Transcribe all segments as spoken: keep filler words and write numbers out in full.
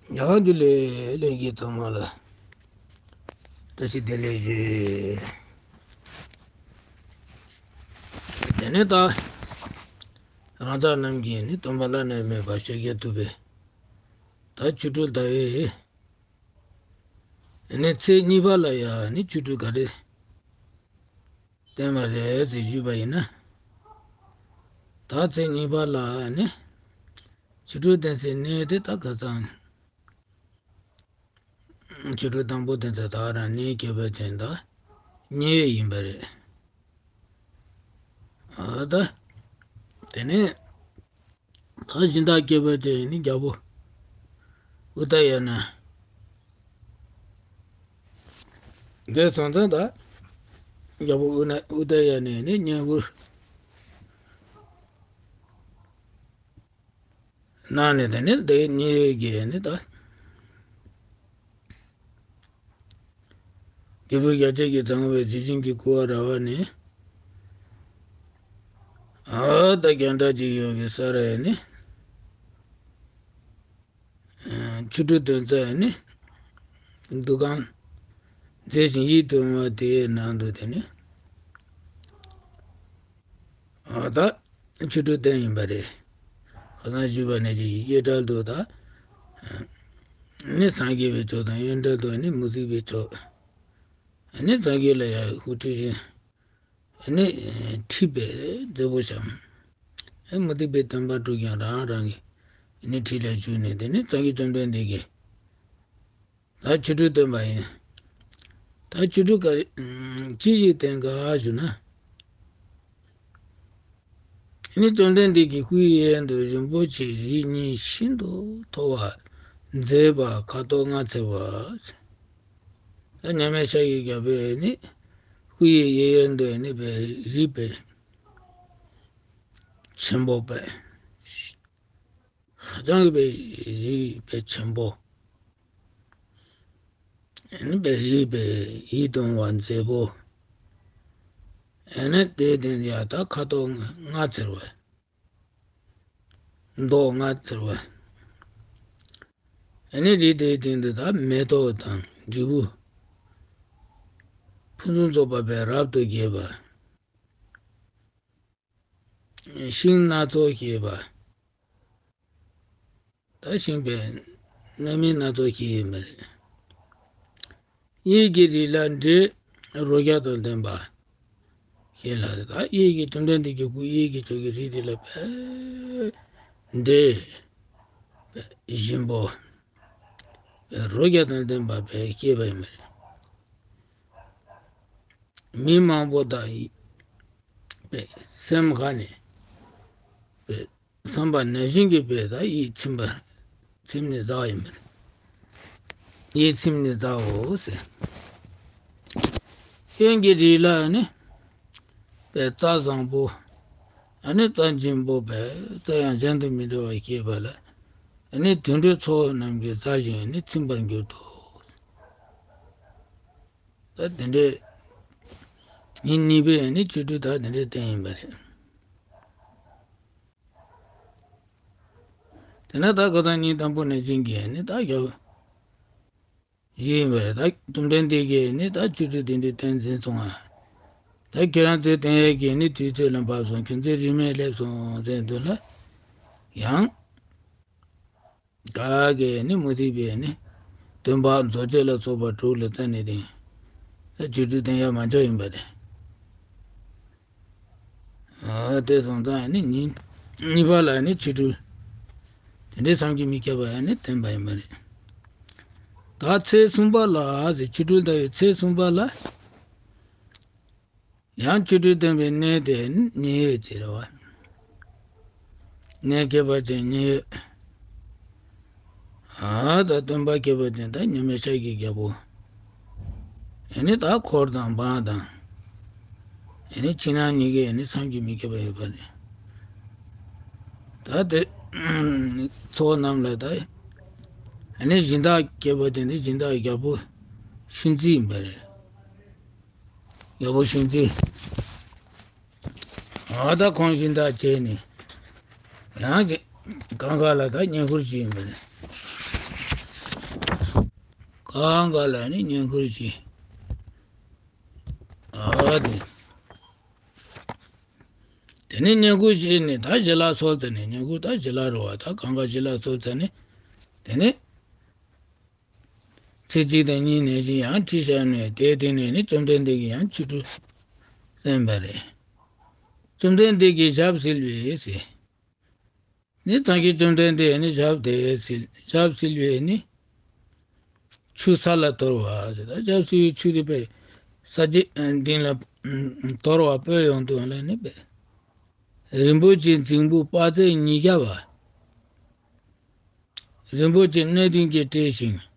ཡང་འདི་ལས་ལྷན་རྒྱས་ཚང་མ་ལ་བཀྲ་ཤིས་བདེ་ལེགས་ཞུ། དེ་ནས་ད་རང་ཅག་རྣམས་ཀྱིས་ནི་སྟོན་པ་བླ་ན་མེད་པ་ཤཱཀྱ་ཐུབ་པའི་ད་ཆོ་འཕྲུལ་ཟླ་བའི་ནི་ཚེས་གཉིས་པ་ལ་ཡང་ནི་ཆོ་འཕྲུལ་ག་རེ་བསྟན་པ་རེད་ཟེར་ཞུས་པ་ཡིན་ན། ད་ཚེས་གཉིས་པ་ལ་ནི་ཆོ་འཕྲུལ་བསྟན་སའི་གནས་དེ་ད་ཁ་སང་ཆོ་འཕྲུལ་དང་པོ་དེ་ཚོ་ད་རང་གནས་ཁྱད་པར་ཅན་དང་མཉན་ཡོད་ཡིན་པ་རེད། ཨ་ད་དེ་ནས་ད་གཞན་དག་ཁྱད་པར་ཅན་ནི་རྒྱལ་པོ་ཨུ་ཏ་ཡ་ན། འདིར་སོང་ཙང་ད་རྒྱལ་པོ་ཨུ་ན་ཨུ་ཏ་ཡ་ན་ནི་བསྙེན་བཀུར་གནང་ནས་དེ་ནས་དེ་མཉན་ཡོད་ཀྱི་ནི་ད། སྐྱེས་བུ་ཞལ་བརྒྱད་ཀྱིས་གཙང་བའི་ཇི་བཞིན་གྱི་སྐུ་བ་ར་བ་ནས། ཨ་ད་རྒྱང་གྲགས་ཅིག་ཡོད་པའི་ས་ར་ཡ་ནི། ཆོ་འཕྲུལ་སྟོན་ས་ཡ་ནི། འདུ་ཁང་མཛེས་ཤིང་ཡིད་དུ་འོང་བ་དེའི་ནང་དུ་དེ་ནི། ཨ་ད་ཆོ་འཕྲུལ་བསྟན་ཡིན་པ་རེད། ཁ་སང་ཞུས་པ་ནང་བཞིན་གཡས་གྲལ་དུ་ད། ནི་སངས་རྒྱས་པའི་ཆོས་དང་གཡོན་གྲལ་དུ་ནི་མུ་སྟེགས་པའི་ཆོས། ནི་སངས་རྒྱས་ལ་ཡང་དབུ་ཁྲིད་བཞིན། ནི་ཁྲིད་པའི་མཛད་པོ་བཤམས། མུ་སྟེགས་པའི་སྟོན་པ་དྲུག་ཀྱང་རང་རང་གི་ནི་ཁྲིད་ལ་བཞུགས་ནས་དེ་ནི་སངས་རྒྱས་བཅོམ་ལྡན་འདས་ཀྱིས། ད་ཆོ་འཕྲུལ་སྟོན་པ་ཡིན། ད་ཆོ་འཕྲུལ་ག་རེ་ཅི་ཞིག་བསྟན་ག་ཞུ་ན། ནི་བཅོམ་ལྡན་འདས་ཀྱི་སྐུའི་གཡས་གཡོན་དུ་རིན་པོ་ཆེ་རིགས་གཉིས་ཤིན་ཏུ་མཐོ་བ་མཛེས་པ་ཁ་དོག་ལྔ་འཚེར་བ། ད་མཉམ་མེད་ཤཱཀྱའི་རྒྱལ་པོས་ནི་སྐུའི་གཡས་གཡོན་དུ་ནི་བའི་རིགས་པའི་ཆེན་པོ་པས། ཧ་ཅང་གི་པའི་རིགས་པའི་ཆེན་པོ། ཨ་ནི་པའི་རིགས་པའི་ཡིད་དུ་འོང་བ་མཛེས་པོ། ཨ་ནི་དེའི་སྟེང་ཡ་ད་ཁ་དོག་ལྔ་འཚེར་བ། མདོག་ལྔ་འཚེར་བ། ཨ་ནི་རིགས་དེའི་སྟེང་དུ་ད་མེ་ཏོག་དང་འབྲས་བུ་ཕུན་སུམ་ཚོགས་པ་པའི་རབ་ཏུ་རྒྱས་པ། ཤིང་སྣ་ཚོགས་བཞད་པ། ད་ཤིང་པའི་སྣ་མིན་སྣ་ཚོགས་བཞད་ཡོད་མ་རེད། གཡས་ཀྱི་རིགས་ལ་འབྲས་རོ་བརྒྱ་དང་ལྡན་པ། ཞེས་ལ་ད་གཡས་ཀྱི་བཅོམ་ལྡན་འདས་ཀྱི་སྐུ་གཡས་ཀྱི་ཕྱོགས་ཀྱི་རིགས་དེ་ལ་འབྲས་ཞིམ་པོ། རོ་བརྒྱ་དང་ལྡན་པ་བཞད་པ་ཡིན་པ་རེད། མི་མང་པོ་དག་ཡིད་པའི་སེམས་ཧ་ནས་པའི་བསམ་པ་ནང་བཞིན་གྱི་པའི་ད་ཡིད་ཚིམ་པ་ཚིམ་ནས་ཟ་བ་ཡིན་པ་རེད། ཡིད་ཚིམ་ནས་ཟའོ་ཟེར། གཡོན་གྱི་རིགས་ལ་ནི་པའི་རྩྭ་བཟང་པོ། ཨ་ནི་རྩྭ་འཇིམ་པོ་པའི་རྩྭ་ཡང་གཞན་དུ་མི་འདྲ་བ་བཞད་པ་ལ། ཨ་ནི་དུད་འགྲོའི་ཚོགས་རྣམས་ཀྱིས་ཟ་ཞིང་ནི་ཚིམ་པར་འགྱུར་ཏོ། ད་དེ་འདྲའི་ཉིན་གཉིས་པའི་ནི་ཆོ་འཕྲུལ་ད་དེ་འདྲའི་བསྟན་ཡིན་པ་རེད། དེ་ན་ད་ཁ་སང་ཉིན་དང་པོ་ནས་བྱིན་གྱིས་ནི་ད་རྒྱབ་བཞི་ཡིན་པ་རེད། ད་བཅོམ་ལྡན་འདས་ཀྱིས་ནི་ད་ཆོ་འཕྲུལ་དེ་འདྲའི་བསྟན་ཟིན་སོང་ང་། ད་ཁྱེད་རང་ཚོའི་བསྟན་ཡས་ཀྱི་ནི་དུས་ཚོད་ལ་བབས་སོང་། ཁྱོད་ཚོའི་རིས་མེད་སླེབས་སོང་ཟེར་དུས་ལ། ཡང་ག་གིས་ནི་མུ་སྟེགས་པའི་ནི་སྟོན་པ་མཛོད་བཅས་ལ་སོགས་པ་དྲུག་ལ་བརྟེན་ནས་དེ་ད་ཆོ་འཕྲུལ་བསྟན་ཡས་མ་འཇོག་ཡིན་པ་རེད། ཨ་དེ་སོང་ཙང་ནི་ཉིན་གཉིས་པ་ལ་ནི་ཆོ་འཕྲུལ་དེ་འདྲའི་བསམ་གྱིས་མི་ཁྱབ་པ་ཡང་ནི་བསྟན་པ་ཡིན་པ་རེད། ད་ཚེས་གསུམ་པ་ལ་ཟེར། ཆོ་འཕྲུལ་ཟླ་བའི་ཚེས་གསུམ་པ་ལ་ཡང་ཆོ་འཕྲུལ་བསྟན་པའི་གནས་དེ་མཉན་ཡོད་ཅེས་རེད་བ། གནས་ཁྱད་པར་ཅན་མཉན་ཡོད། ཨ་ད་སྟོན་པ་ཁྱད་པར་ཅན་ད་མཉམ་མེད་ཤཱཀྱའི་རྒྱལ་པོ། ཨ་ནི་ད་འཁོར་དང་འབངས་དང་། ཨ་ནི་ཕྱི་ནང་གཉིས་ཀས་ཨ་ནི་བསམ་གྱིས་མི་ཁྱབ་པ་ཡོད་པ་རེད། ད་དེ་ཚོགས་རྣམས་ལ་ད་ཨ་ནི་སྦྱིན་བདག་ཁྱད་པར་ཅན་དེ་སྦྱིན་བདག་རྒྱལ་པོ་ཤུན་ཙི་ཡིན་པ་རེད། རྒྱལ་པོ་ཤུན་ཙི། ཨ་ད་ཁོང་སྦྱིན་བདག་བྱས་ནས་ཡང་གང་ག་ལ་ད་བསྙེན་བཀུར་བྱས་ཡིན་པ་རེད། ཨ་ག་ལ་ནི་བསྙེན་བཀུར་བྱེད། ཨ་དེ། དེ་ནས་བསྙེན་བཀུར་བྱས་ནས་ད་ཞལ་ལག་སོགས་བཙལ་ནས། བསྙེན་བཀུར་ད་ཞལ་ལག་རེད་བ། ད་གང་ག་ཞལ་ལག་སོགས་བཙལ་ནས། དེ་ནས་ཚེས་གཅིག་དང་གཉིས་ནས་བཞིན་ཡང་ཁྲིད་བཞག་ནས། དེའི་སྟེང་ནས་ནི་བཅོམ་ལྡན་འདས་ཀྱིས་ཡང་ཆོ་འཕྲུལ་བསྟན་པ་རེད། བཅོམ་ལྡན་འདས་ཀྱིས་ཞབས་བསིལ་བས་ཟེར། ནི་སངས་རྒྱས་བཅོམ་ལྡན་འདས་ནི་ཞབས་དེ་བསིལ། ཞབས་བསིལ་བས་ནི་ཆུ་ས་ལ་དོར་བ་ཟེར། ད་ཞབས་བསིལ་བའི་ཆུ་དེ་པས་ས་རྗེས་འདི་ལ་དོར་བ་སྤོས་ཡོང་དུས་ལ་ནི་པས། རིན་པོ་ཆེའི་རྫིང་བུ་དཔག་ཚད་ཉིས་བརྒྱ་པ། རིན་པོ་ཆེ་སྣོད་ལྡན་གྱིས་སྤྲས་ཤིང་།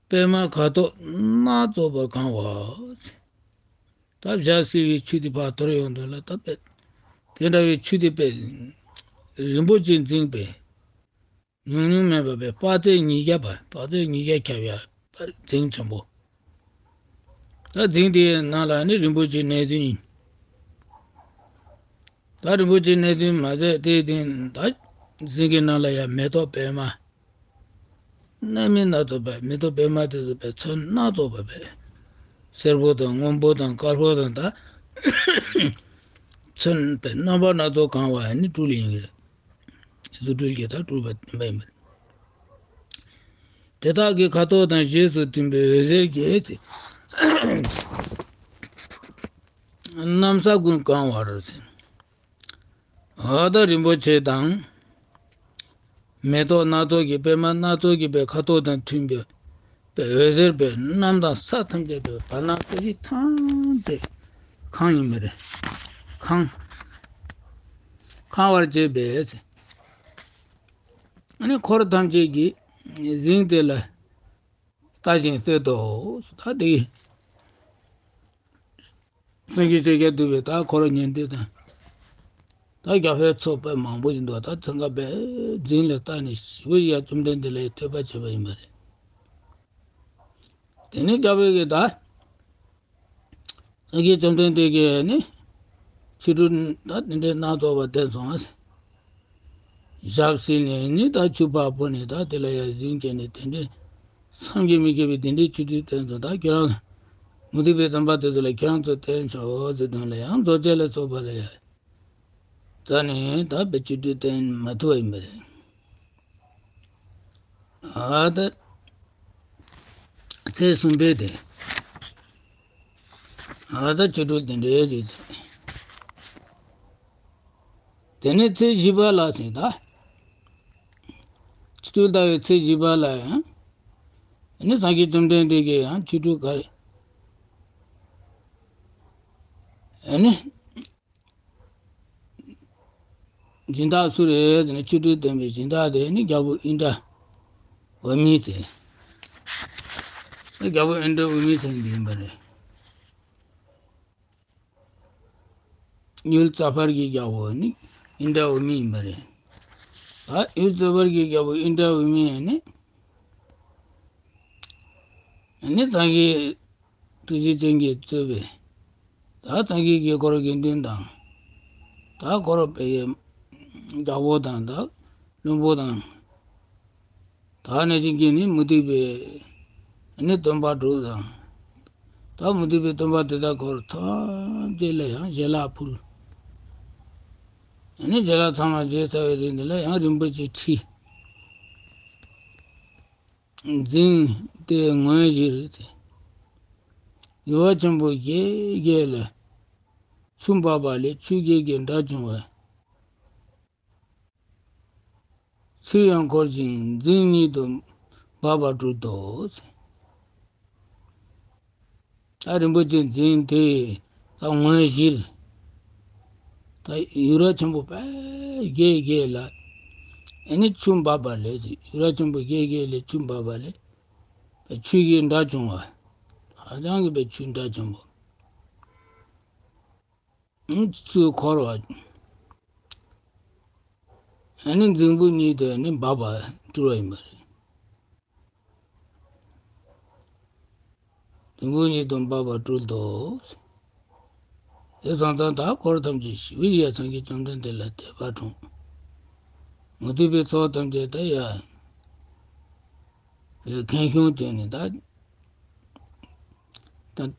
པདྨ་ཁ་དོག་སྣ་ཚོགས་པ་གང་བ། ད་ཞབས་བསིལ་བའི་ཆུ་དེ་ཕར་དོར་ཡོང་དུས་ལ། ད་པས་དེ་འདྲ་བའི་ཆུ་དེ་པས་རིན་པོ་ཆེའི་རྫིང་པས། ཉུང་ཉུང་མིན་པ་པས་དཔག་ཚད་ཉིས་བརྒྱ་པ། དཔག་ཚད་ཉིས་བརྒྱ་ཁྱབ་ཡ་རྫིང་ཆེན་པོ། ད་རྫིང་དེའི་ནང་ལ་ནི་རིན་པོ་ཆེའི་སྣོད་ལྡན་ཡིན། ད་རིན་པོ་ཆེའི་སྣོད་ལྡན་མ་ཟད་དེའི་སྟེང་ད་རྫིང་གི་ནང་ལ་ཡང་མེ་ཏོག་པདྨ་སྣ་མིན་སྣ་ཚོགས་པ། མེ་ཏོག་པདྨ་དེ་ཚོ་པས་ཚོན་སྣ་ཚོགས་པ་པས། སེར་པོ་དང་སྔོན་པོ་དང་དཀར་པོ་དང་ད་ཚོན་པས་རྣམ་པ་སྣ་ཚོགས་གང་བ་ནི་སྤྲུལ་ཡིན་གྱི་རེད། རྫུ་འཕྲུལ་གྱིས་ད་སྤྲུལ་པ་བསྟན་པ་ཡིན་པ་རེད། དེ་དག་གི་ཁ་དོག་དང་རྗེས་སུ་མཐུན་པའི་འོད་ཟེར་གྱིས་གནམ་ས་ཀུན་གང་བར་ཟེར། འོ་ད་རིན་པོ་ཆེ་དང་མེ་ཏོག་སྣ་ཚོགས་ཀྱི་པདྨ་སྣ་ཚོགས་ཀྱི་པའི་ཁ་དོག་དང་མཐུན་པའི་པའི་འོད་ཟེར་པས་གནམ་དང་ས་ཐམས་ཅད་པའི་བར་སྣང་ས་གཞི་ཐམས་ཅད་གང་ཡིན་པ་རེད། གང་། གང་བར་བྱེད་པས། ཨ་ནི་འཁོར་ཐམས་ཅད་ཀྱིས་རྫིང་དེ་ལ་ལྟ་ཞིང་བསྟོད་དོ། ད་དེ་སངས་རྒྱས་ཤཱཀྱ་ཐུབ་པས་ད་འཁོར་ཉན་ཐོས་དང་། ད་རྒྱལ་པོའི་ཚོགས་དཔེ་མང་པོ་ཞིག་འདུག་ད་ཚང་ཀ་པས་རྫིང་ལ་བལྟས་ནས་ཞི་བ་ཡ་བཅོམ་ལྡན་འདས་ལ་བསྟོད་པ་བྱས་པ་ཡིན་པ་རེད། དེ་ནས་རྒྱལ་པོ་གིས་ད་སངས་རྒྱས་བཅོམ་ལྡན་འདས་ཀྱིས་ནི་ཆོ་འཕྲུལ་ད་དེ་འདྲའི་སྣ་ཚོགས་པ་བསྟན་སོང་ཨ། ཞབས་བསིལ་ནས་ནི་ད་ཆུ་ཕར་སྤོས་ནས་ད་དེ་ལ་ཡ་རྫིང་བྱས་ནས་དེ་འདྲའི་བསམ་གྱིས་མི་ཁྱབ་པའི་དེ་འདྲའི་ཆོ་འཕྲུལ་བསྟན་སོང་། ད་ཁྱེད་རང་མུ་སྟེགས་པའི་སྡོམ་པ་དེ་ཚོ་ལ་ཁྱེད་རང་ཚོ་བསྟན་ཆོག་ཟེར་དོན་ལ་ཡང་རྫོགས་བྱེད་ལ་སོགས་པ་ལ་ཡ་རྩ་ནས་ད་པའི་ཆོ་འཕྲུལ་བསྟན་མ་ཐུབ་པ་ཡིན་པ་རེད། ཨ་ད། ཚེས་གསུམ་པའི་དེ། ཨ་ད་ཆོ་འཕྲུལ་དེ་འདྲའི་རེད་ཟེར། དེ་ནས་ཚེས་བཞི་པ་ལ་ཟེར་ད། ཆོ་འཕྲུལ་ལྟ་བའི་ཚེས་བཞི་པ་ལ་ཡང་། ཨ་ནི་སངས་རྒྱས་བཅོམ་ལྡན་འདས་ཀྱིས་ཡང་ཆོ་འཕྲུལ་ག་རེ། ཨ་ནི། སྦྱིན་བདག་སུ་རེད་ཟེར་ན། ཆོ་འཕྲུལ་བསྟན་པའི་སྦྱིན་བདག་དེ་ནི་རྒྱལ་པོ་ཨིནྡྲ་བྷཱུ་མི་ཟེར། རྒྱལ་པོ་ཨིནྡྲ་བྷཱུ་མི་ཟེར་འདི་ཡིན་པ་རེད། ཡུལ་ཙ་པར་གྱི་རྒྱལ་པོ་ནི་ཨིནྡྲ་བྷཱུ་མི་ཡིན་པ་རེད། ད་ཡུལ་ཙ་པར་གྱི་རྒྱལ་པོ་ཨིནྡྲ་བྷཱུ་མི་ཡིན་ནི། ནི་སངས་རྒྱས་ཐུགས་རྗེ་ཅན་གྱིས་གཙོས་པའི་ད་སངས་རྒྱས་ཀྱི་འཁོར་དགེ་འདུན་དང་། ད་འཁོར་དཔེ་ཡི་རྒྱལ་པོ་དང་ད་བློན་པོ་དང་། ད་ནས་ཅིག་གིས་ནི་མུ་སྟེགས་པའི་ནི་སྡོམ་པ་དྲུག་དང་། ད་མུ་སྟེགས་པའི་སྡོམ་པ་དེ་དག་འཁོར་ཐམས་ཅད་ལ་ཡང་ཞལ་ལག་ཕུལ། ནི་ཞལ་ལག་ཚང་མ་བཞེས་ཚར་བའི་རིང་དེ་ལ་ཡང་རིན་པོ་ཆེའི་ཁྲི། རྫིང་དེའི་ངོས་བཞིར་ཏེ། ཡུར་བ་ཆེན་པོ་བརྒྱད་བརྒྱད་ལས། ཆུ་འབབ་པ་ལས་ཆུ་བརྒྱད་བརྒྱད་འདྲ་བྱུང་བ། ཆུ་ཡང་འཁོར་ཞིང་རྫིང་ཉིད་དུ་འབབ་པར་གྱུར་ཏོ། ད་རིན་པོ་ཆེ་རྫིང་དེའི་ད་ངོས་བཞིར། ད་ཡུར་བ་ཆེན་པོ་དཔེ་བརྒྱད་བརྒྱད་ལ། ཨ་ནི་ཆུ་འབབ་པ་ལས་ཟེར། ཡུར་བ་ཆེན་པོ་བརྒྱད་བརྒྱད་ལས་ཆུ་འབབ་པ་ལས། ཆུ་ཡི་འདྲ་བྱུང་བ། ཧ་ཅང་གི་པའི་ཆུ་འདྲ་བྱུང་བ། ཨ་ནི་ཆུས་འཁོར་བ། ཨ་ནི་རྫིང་བུ་ཉིད་དུ་ནི་འབབ་པར་གྱུར་པ་ཡིན་པ་རེད། རྫིང་བུ་ཉིད་དུ་འབབ་པར་གྱུར་ཏོ། དེ་སོང་ཙང་ད་འཁོར་ཐམས་ཅད་ཞི་བའི་ཡ་སངས་རྒྱས་བཅོམ་ལྡན་འདས་ལ་དད་པ་འཁྲུངས། མུ་སྟེགས་པའི་ཚོགས་ཐམས་ཅད་ད་ཡ། པའི་ཁེངས་སྐྱུང་བྱས་ནས་ད་ད་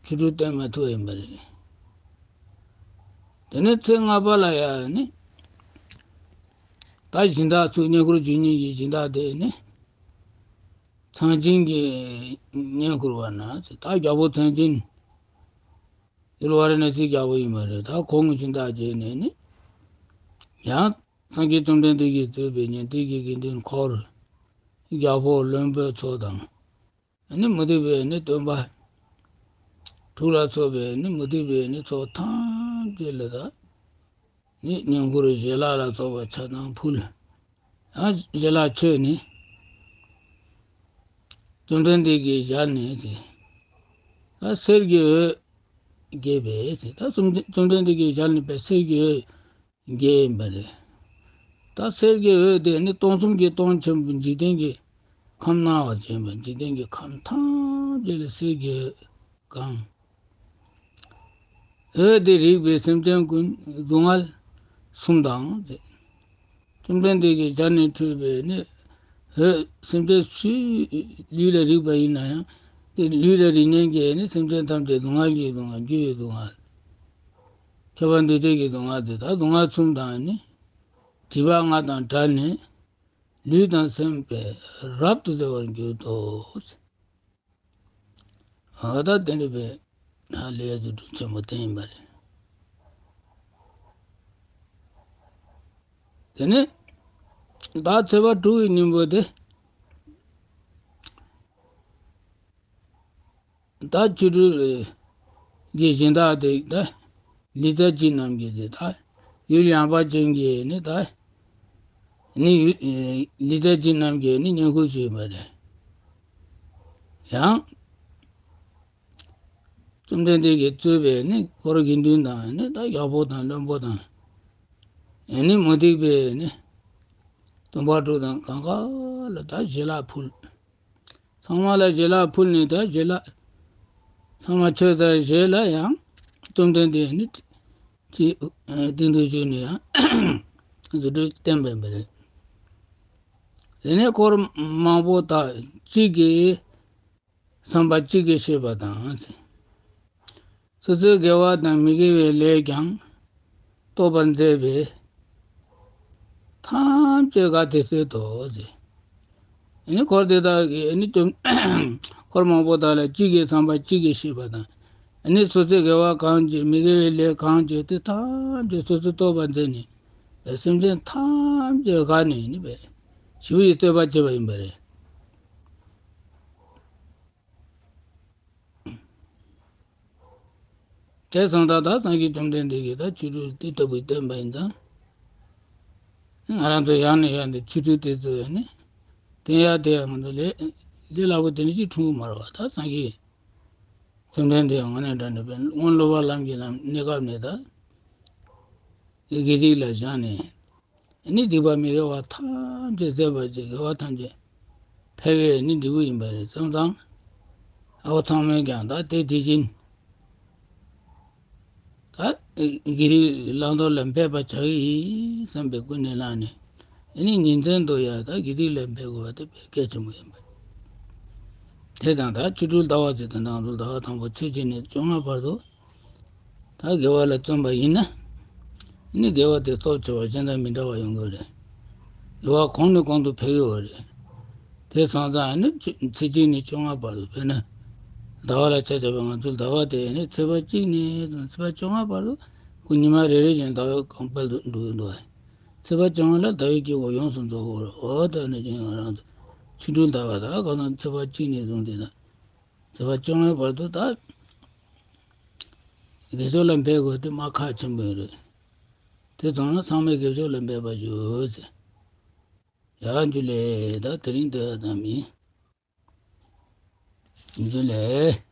ཆོ་འཕྲུལ་བསྟན་མ་ཐུབ་ཡིན་པ་རེད། དེ་ནས་ཚེས་ལྔ་པ་ལ་ཡང་ནི་ད་སྦྱིན་བདག་ཚོས་བསྙེན་བཀུར་ཞུ་མཁན་གྱི་སྦྱིན་བདག་དེ་ནི་ཚངས་སྦྱིན་གྱིས་བསྙེན་བཀུར་བ་ན་ཟེར། ད་རྒྱལ་པོ་ཚངས་སྦྱིན། ཡུལ་ཝཱ་ར་ཎ་སིའི་རྒྱལ་པོ་ཡིན་པ་རེད། ད་ཁོང་གི་སྦྱིན་བདག་བྱས་ནས་ནི། ཡང་སངས་རྒྱས་བཅོམ་ལྡན་འདས་ཀྱིས་གཙོས་པའི་ཉན་ཐོས་ཀྱི་དགེ་འདུན་འཁོར། རྒྱལ་པོ་བློན་པོའི་ཚོགས་དང་། ནི་མུ་སྟེགས་པའི་ནི་སྟོན་པ། དྲུག་ལ་སོགས་པའི་ནི་མུ་སྟེགས་པའི་ནི་ཚོགས་ཐམས་ཅད་ལ་ད། ནི་བསྙེན་བཀུར་ཞལ་ལག་ལ་སོགས་པ་ཆ་ཚང་ཕུལ། ཡང་ཞལ་ལག་མཆོད་ནས། བཅོམ་ལྡན་འདས་ཀྱི་ཞལ་ནས་ཟེར། ད་གསེར་གྱི་འོད་བཀྱེས་པས་ཟེར། ད་བཅོམ་ལྡན་བཅོམ་ལྡན་འདས་ཀྱི་ཞལ་ནས་པའི་གསེར་གྱི་འོད་བཀྱེས་ཡིན་པ་རེད། ད་གསེར་གྱི་འོད་དེ་ནི་སྟོང་གསུམ་གྱི་སྟོང་ཆེན་པོ་འཇིག་རྟེན་གྱི་ཁམས་སྣང་བར་བྱེད་པ། འཇིག་རྟེན་གྱི་ཁམས་ཐམས་ཅད་ལ་གསེར་གྱི་འོད་གང་། འོད་དེ་རེག་པས་སེམས་ཅན་ཀུན་སྡུག་བསྔལ་གསུམ་དང་ཟེར། བཅོམ་ལྡན་འདས་ཀྱི་ཞལ་ནས་འཕྲོས་པའི་ནི་འོད་སེམས་ཅན་སུའི་ལུས་ལ་རེག་པ་ཡིན་ན་ཡང་དེ་ལུས་ལ་རེག་མཁན་གྱི་ནི་སེམས་ཅན་ཐམས་ཅད་སྡུག་བསྔལ་གྱི་སྡུག་བསྔལ། རྒྱུ་ཡི་སྡུག་བསྔལ། ཁྱབ་པ་འདུ་བྱེད་ཀྱི་སྡུག་བསྔལ་དེ་དག་སྡུག་བསྔལ་གསུམ་དང་ནི་སྒྲིབ་པ་ལྔ་དང་བྲལ་ནས་ལུས་དང་སེམས་པས་རབ་ཏུ་བདེ་བར་འགྱུར་ཏོ། ཨ་ད་དེ་འདྲ་བའི་ཧ་ལས་རྫུ་འཕྲུལ་ཆེན་པོ་དེ་ཡིན་པ་རེད། དེ་ནས་ད་ཚེས་པ་དྲུག་གི་ཉིན་མོ་དེ། ད་ཆོ་འཕྲུལ་གྱི་སྦྱིན་བདག་དེ་ད་ལི་ཙ་ཅི་རྣམས་ཀྱིས་དེ་ད་ཡུལ་ཡངས་པ་ཅན་གྱི་ནི་ད་ནི་ཡུལ་ལི་ཙ་ཅི་རྣམས་ཀྱིས་ནི་བསྙེན་བཀུར་ཞུས་པ་རེད། ཡང་བཅོམ་ལྡན་འདས་ཀྱིས་གཙོས་པའི་ནི་འཁོར་དགེ་འདུན་དང་ནི་ད་རྒྱལ་པོ་དང་བློན་པོ་དང་ནི་མུ་སྟེགས་པའི་ནི་སྟོན་པ་དྲུག་དང་གང་ག་ལ་ད་ཞལ་ལག་ཕུལ། ཚང་མ་ལ་ཞལ་ལག་ཕུལ་ནས་ད་ཞལ་ལག་ཚང་མ་མཆོད་ཚར་རྗེས་ལ་ཡང་བཅོམ་ལྡན་འདས་ནི་ཅི་སྟེང་དུ་བཞུགས་ནས་ཡང་རྫུ་འཕྲུལ་བསྟན་པ་ཡིན་པ་རེད། དེ་ནས་འཁོར་མང་པོ་དག་གཅིག་གིས་བསམ་པ་གཅིག་གིས་བཤད་པ་དང་། སོ་སོའི་དགེ་བ་དང་མི་དགེ་བའི་ལས་ཀྱང་རྟོགས་པར་མཛད་པས་ཐམས་ཅད་དགའ་དད་སོས་ཏོ་ཟེར། ཨ་ནི་འཁོར་དེ་དག་གིས་ཨ་ནི་བཅོམ་འཁོར་མང་པོ་དག་ལ་གཅིག་གིས་བསམ་པ་གཅིག་གིས་བཤད་པ་དང་། ཨ་ནི་སོ་སོའི་དགེ་བ་གང་བྱས་མི་དགེ་བའི་ལས་གང་བྱས་དེ་ཐམས་ཅད་སོ་སོས་རྟོགས་པར་མཛད་ནས་སེམས་ཅན་ཐམས་ཅད་དགའ་ནས་ནི་བས་ཞི་བའི་བསྟོད་པ་བྱས་པ་ཡིན་པ་རེད། དེ་སོང་ཙང་ད་སངས་རྒྱས་བཅོམ་ལྡན་འདས་ཀྱིས་ད་ཆོ་འཕྲུལ་དེ་ལྟ་བུ་བསྟན་པ་ཡིན་ཙང་། ང་རང་ཚོ་ཡང་ནས་ཡང་དུ་ཆོ་འཕྲུལ་དེ་ཚོ་ཡང་ནི་བསྟན་ཡག་དེ་ཡང་ང་ཚོ་ལས་ལས་སླ་པོ་དེ་འདྲ་ཅིག་འཁྲུངས་ཀྱི་མ་རེད་བ། ད་སངས་རྒྱས་བཅོམ་ལྡན་འདས་དངོས་གནས་དྲང་གནས་པའི་སྔོན་སློབ་པ་ལམ་གྱི་ལམ་གནས་སྐབས་ནས་ད་དགེ་སྡིག་ལ་སྦྱངས་ནས། ནི་སྡིག་པ་མི་དགེ་བ་ཐམས་ཅད་ཟད་པར་བྱེད། དགེ་བ་ཐམས་ཅད་འཕེལ་བའི་ནི་འབྲས་བུ་ཡིན་པ་རེད། སོང་ཙང་ཨ་བ་ཚང་མས་ཀྱང་ད་དེ་དེ་བཞིན་ད་དགེ་སྡིག་བླང་དོར་ལ་འབད་པར་བྱ་གི་ཡིན་བསམ་པའི་ཀུན་ནས་བསླངས་ནས། ནི་ཉིན་མཚན་དུ་ཡང་ད་དགེ་སྡིག་ལ་འབད་དགོས་པ་དེ་དཔེ་གལ་ཆེན་པོ་ཡིན་པ་རེད། དེ་དང་ད་ཆོ་འཕྲུལ་ཟླ་བ་ཟེར་དེ་ནང་དུ་ཟླ་བ་དང་པོ་ཚེས་གཅིག་ནས་བཅོ་ལྔ་བར་དུ། ད་དགེ་བ་ལ་བརྩོན་པ་ཡིན་ན། ནི་དགེ་བ་དེ་སྟོབས་ཆེ་བ་གཞན་དང་མི་འདྲ་བ་ཡོང་གི་རེད། དགེ་བ་གོང་ནས་གོང་དུ་འཕེལ་གི་ཡོད་རེད། དེ་སོང་ཙང་ནི་ཚེས་གཅིག་ནས་བཅོ་ལྔ་བར་དུ། དཔེར་ན་ཟླ་བ་ལ་ཆ་བཞག་པ་ང་ཚོའི་ཟླ་བ་དེ་ནི་ཚེས་པ་གཅིག་ནས་བཟུང་ཚེས་པ་བཅོ་ལྔ་བར་དུ་ཁོ་ཉི་མ་རེ་རེ་བཞིན་ཟླ་བའི་གོང་འཕེལ་དུ་འགྲོ་གི་འདུག་ཚེས་པ་བཅོ་ལྔ་ལ་ཟླ་བའི་དཀྱིལ་འཁོར་ཡོངས་སུ་རྫོགས་པ་རེད། འོ་ད་ནི་ཅིག་ང་རང་ཚོ་ཆོ་འཕྲུལ་ཟླ་བ་ད་ཁ་སང་ཚེས་པ་གཅིག་ནས་བཟུང་སྟེ་ད། ཚེས་པ་བཅོ་ལྔའི་བར་དུ་ད་དགེ་སྦྱོར་ལ་འབད་དགོས་དེ་མ་ཁག་ཆེན་པོ་ཡོད་རེད། དེ་ཚང་མ་ཚང་མས་དགེ་སྦྱོར་ལ་འབད་པར་ཞུ་ཟེར། ཡ་འཇུ་ལེ། ད་དེ་རིང་འདི་ཙམ་ཡིན། འཇུ་ལེ།